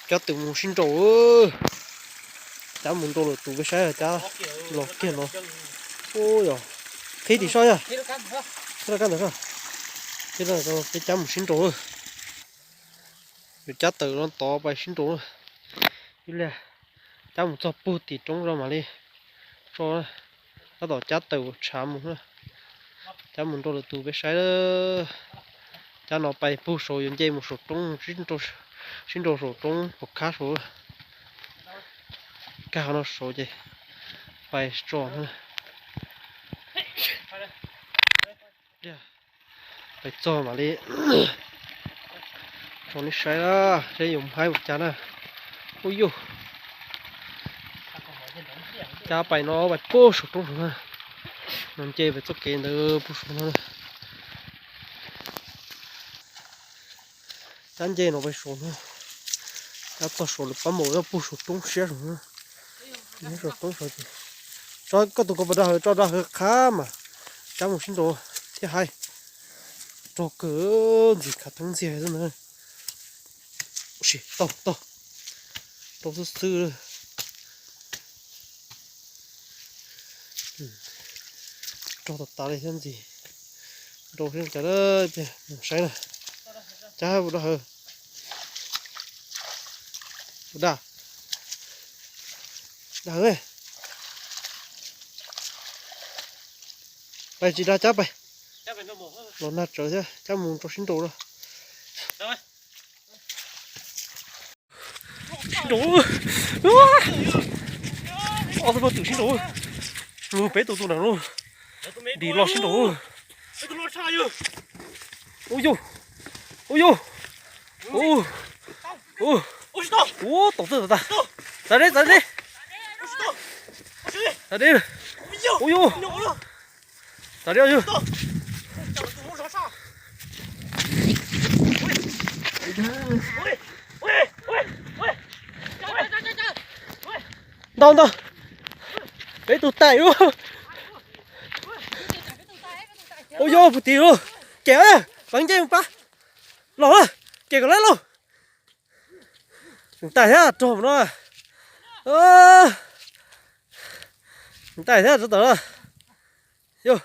Cab tawm mus sib nraus. Cab mus nraus lawm tus peb saib cab los kiag no. Ub yog, qhib tim soj yog, qhib rov qab ntawm soj, qhib rau peb cab mus sib nraus. Yuav cab tawm no tod pais sib nraus. Ib pliag cab mus txog puag tim roob zoo mam li tso, tab tom cab tawm tshav mus. Cab mus nraus lawm tus peb saib. Cab no pais puag saud yuav nce mus saum roob, sib nraus saum roob puas khab saud. Kag qhov no saud ces pais tso. Pais txog mam li tso nej saib seb yuav haib ua cas na. Ub yuj, cab pais no pais puag saum roob saud na. No nce pais txoj kev ntawd puag saud no. Cab nce no pais saud no, cab txog saud lawm pab mus puag saum roob siab saud na. Saum roob saud ces tso koj tus ko pas dag hawv, tso dag hawv qhab mas cab mus sib nraus thiaj haib. Rog kawg, ntxim khav theeb ntxiag xwb na. Ua si, tau tau, rau xwb xwb. Rog tas tas li thiab ntxim. Nraus sib cas, saib na. Cab mus dag hawv, dag, dag hawv. Pais tsis dag cab pais. Los nag tsawv thiab cab mus rau sib nraus lawm. Sib nraus. Ob tug pog twm sib nraus. Mus peb tus tus nram no. Ntim los sib nraus. Ub yuj, ub yuj, ub, ub, tom txawj tas tas. Txav deb, txav deb, txav deb. Ub yuj, txav deb yug. Ntau ntau. Peb tug tais ub. Ub yuj, puag tim lawm. Cem, pleev ncej mus pab. Los, cem kom lawv los. Tais thiab rog no. Tais thiab rog tom no. Yog,